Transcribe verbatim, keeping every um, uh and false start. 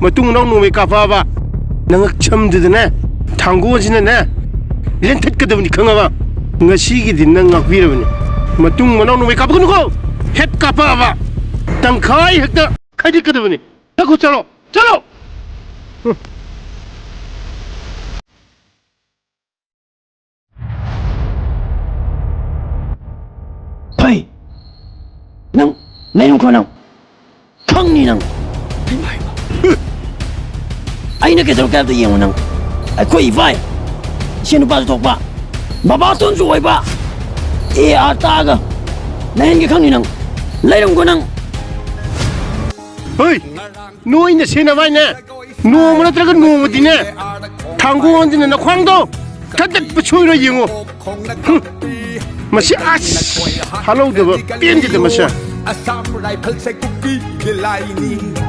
ꯃꯇꯨꯡ ꯃꯅꯥꯎ ꯅꯣꯡꯃꯩ ꯀꯥꯞꯄꯛꯑꯕ, ꯅꯉꯛ ꯁꯝꯗꯨꯗꯅꯦ, ꯊꯥꯡꯒꯣꯟꯁꯤꯅꯅꯦ, ꯂꯦꯟꯊꯠꯀꯗꯕꯅꯤ, ꯈꯪꯉꯕ? ꯉꯁꯤꯒꯤꯗꯤ ꯅꯪ ꯉꯥꯛꯄꯤꯔꯕꯅꯤ꯫ ꯃꯇꯨꯡ ꯃꯅꯥꯎ ꯅꯣꯡꯃꯩ ꯀꯥꯞꯄꯛꯀꯅꯨꯀꯣ꯫ ꯍꯦꯛ ꯀꯥꯞꯄꯛꯑꯕ, ꯇꯪꯈꯥꯏ ꯍꯦꯛꯇ ꯈꯥꯏꯗꯠꯀꯗꯕꯅꯤ꯫ ꯆꯠꯈꯣ, ꯆꯠꯂꯣ, ꯆꯠꯂꯣ꯫ ꯐꯩ꯫ ꯅꯪ ꯂꯩꯔꯝꯈꯣ ꯅꯪ꯫ ꯈꯪꯅꯤ ꯅꯪ꯫ ꯑꯩꯅ ꯀꯩꯗꯧꯔꯛꯀꯦ ꯍꯥꯏꯕꯗ ꯌꯦꯡꯉꯨ ꯅꯪ꯫ ꯑꯩꯈꯣꯏ ꯏꯕꯥꯏ, ꯏꯁꯦ ꯅꯨꯄꯥꯁꯨ ꯊꯣꯛꯄ, ꯕꯕꯥꯇꯣꯟꯁꯨ ꯑꯣꯏꯕ, ꯑꯦ ꯑꯥꯔ ꯇꯥꯛꯑꯒ ꯂꯩꯍꯟꯒꯦ ꯈꯪꯅꯤ ꯅꯪ꯫ ꯂꯩꯔꯝꯈꯣ ꯅꯪ꯫ ꯍꯣꯏ, ꯅꯣꯏꯅ ꯁꯦꯟꯅꯕ ꯍꯥꯏꯅꯦ, ꯅꯣꯡꯃ ꯅꯠꯇ꯭ꯔꯒ ꯅꯣꯡꯃꯗꯤꯅꯦ, ꯊꯥꯡꯒꯣꯟꯁꯤꯅ ꯅꯈ꯭ꯋꯥꯡꯗꯣ ꯊꯗꯠꯄ ꯁꯣꯏꯔꯣꯏ ꯌꯦꯡꯉꯣ꯫ ꯍꯨꯝ, ꯃꯁꯤ ꯑꯁ, ꯍꯥꯠꯍꯧꯗꯕ ꯄꯦꯟꯗꯦꯗ ꯃꯁꯦ꯫ ꯑꯁꯥꯝ ꯔꯥꯏꯐꯜꯁꯦ ꯀꯨꯀꯤꯒꯤ ꯂꯥꯏꯅꯤ꯫